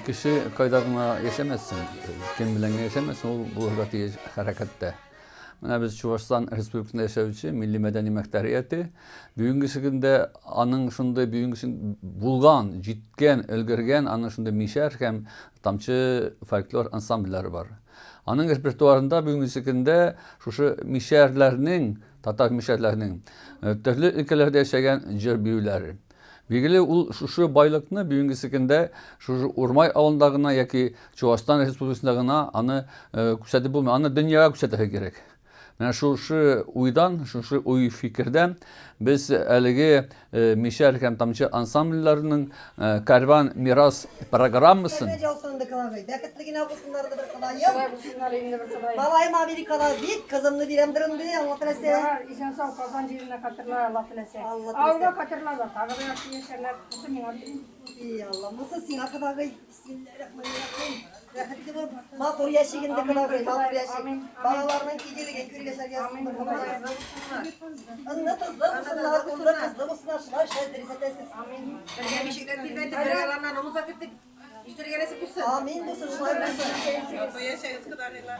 Кеше кайда гына яшәмәсен, кем белән генә яшәмәсен, ул булырга тиеш хәрәкәттә. Менә без Чувашстан Республикасында яшәүче милли мәдәни мөхтәрияте бүгенге көндә аның шундый бүгенге булган, җиткән, өлгергән аның шундый мишәр һәм тамчы фольклор ансамбльләре бар. Аның репертуарында бүгенге көндә шушы мишәрләрнең, татар мишәрләрнең э, төрле өлкәләрдә яшәгән җыр биюләре. Билгеле, ул шушы байлыкны бүгенгесе көндә шушы Урмай авылында гына яки Чувашстан Республикасында гына аны э, күрсәтеп булмый. Аны дөньяга күрсәтергә кирәк. Менә шушы уйдан, шушы уй-фикердән без әлеге э, Мишәр һәм Тамчы ансамбльләренең э, Кәрван мирас программасын Рәхмәт яусын инде кылагый. Бәхетле генә булсыннар инде бер Ходаем. Шулай булсыннар инде бер Ходаем. Малаем Америкада бик, кызымны бирәмдер инде, Алла теләсә. Ярар, исән-сау Казан җиренә кайтырлар, Алла теләсә. Алла теләсә. Авылга кайтырлар да, тагы да яхшы яшәрләр. Бусы миңа бирми. И Алла, бусы сиңа кодагый. Бисмиллаһир-рахманир-рахим. Рәхәтле булып, матур яшик инде кодагый, матур яшик. Балаларның игелеген күреп яшәргә язсын бер Ходаем. Ынны тозлы булсыннар, уллы кызлы булсыннар, шулай эшләр дөрес әйтәсез. Амин. Бергә бишектән тирбәтеп, бергә аларны умызга кертеп, үстерергә насыйп булсын. Амин булсын, шулай булсын. Матур яшәгез, кодагыйлар.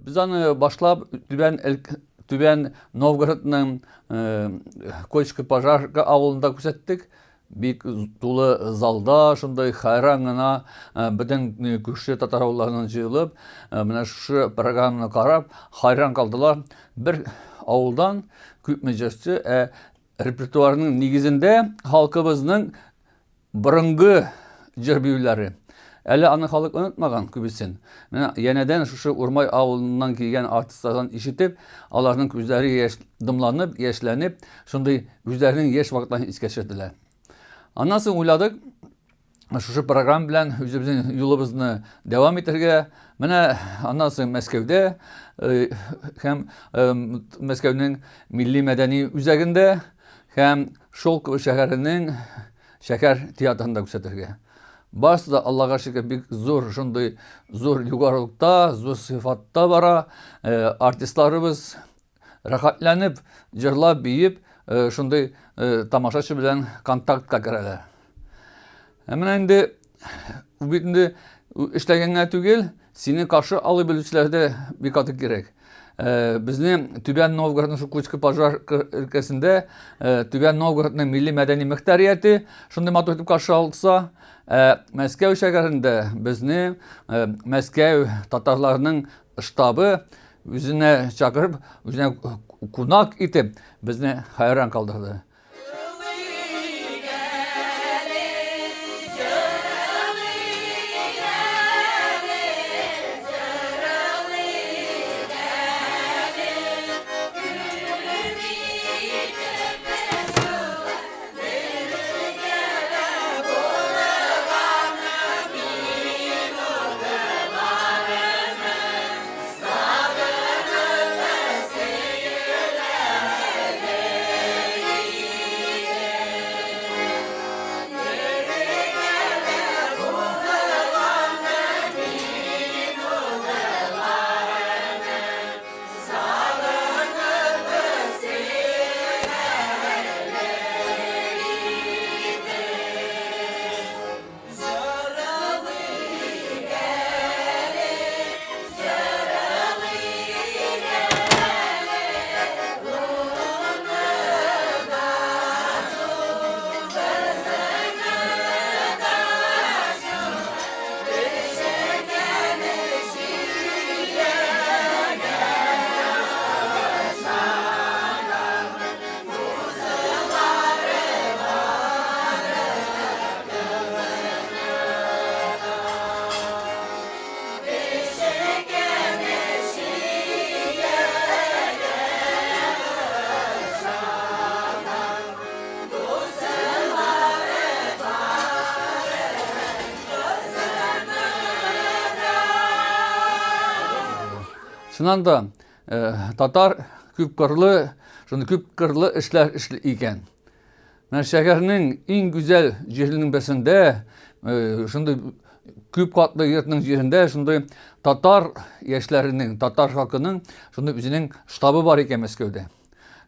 Без аны башлап Түбән Түбән Новгородның Кочка Пожарка авылында күрсәттек. Бик тулы залда шундай хайран гына бөтен күрше татар авылларыннан җыелып, менә шушы программаны карап, хайран калдылар. Бер авылдан күпме җырчы, ә репертуарның нигезендә халкыбызның Борынгы җыр биюләре. Әле аны халык онытмаган күбесен. Менә янәдән шушы Урмай авылыннан килгән артистлардан ишетеп, аларның күзләре яшь, дымланып, яшьләнеп, шундый үзләренең яшь вакытларын искә төшерделәр. Аннан соң уйладык, шушы программа белән үзебезнең юлыбызны дәвам итәргә. Менә аннан соң Мәскәүдә һәм Мәскәүнең милли мәдәни үзәгендә һәм Шелково шәһәренең шәһәр театрында күрсәтергә. Барысы да Аллага шөкер бик зур шундый зур югарылыкта, зур сыйфатта бара. Артистларыбыз рәхәтләнеп, җырлап, биеп, шундый тамашачы белән контактка керәләр. Ә менә инде бит инде эшләгәнгә түгел, сине каршы ала белүчеләр дә бик каты кирәк. Безне Түбән Новгородның шул Кучка пожар өлкәсендә Түбән Новгородның милли мәдәни мөхтәрияте шундый матур итеп каршы алса, Мәскәү шәһәрендә безне Мәскәү татарларының штабы үзенә чакырып, үзенә кунак итеп безне хәйран калдырды. Чыннан да, татар күпкырлы, шундый күпкырлы эшләр эшли икән. Менә шәһәрнең иң гүзәл җиренең берсендә, шундый күп катлы йортның җирендә шундый татар яшьләренең, татар халкының шундый үзенең штабы бар икән Мәскәүдә.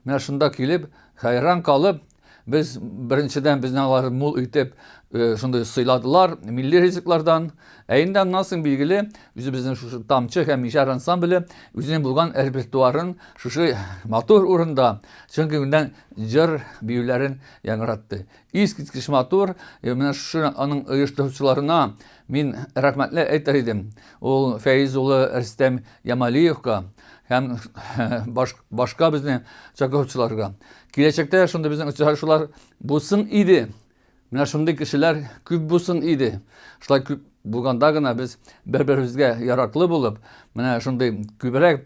Менә шунда килеп, хәйран калып, без беренчедән безне алар мул итеп шундый сыйладылар милли ризыклардан. Ә инде аннан соң билгеле, үзебезнең шушы Тамчы һәм Мишәр ансамбле үзенең булган репертуарын шушы матур урында чын күңелдән җыр биюләрен яңгыратты. Искиткеч матур, менә шушы аның оештыручыларына мин рәхмәтле әйтер идем. Ул Фәиз улы Рөстәм Ямалиевка һәм башка безне чакыручыларга. Киләчәктә шундый безнең очрашулар булсын иде. Менә шундый кешеләр күп булсын иде. Шулай күп булганда гына без бер-беребезгә яраклы булып, менә шундый күбрәк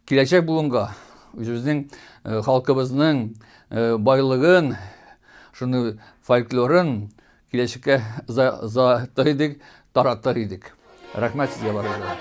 киләчәк буынга үзебезнең халкыбызның байлыгын, шуны фольклорын киләчәккә озатыр идек, таратыр идек. Рәхмәт сезгә барыгызга.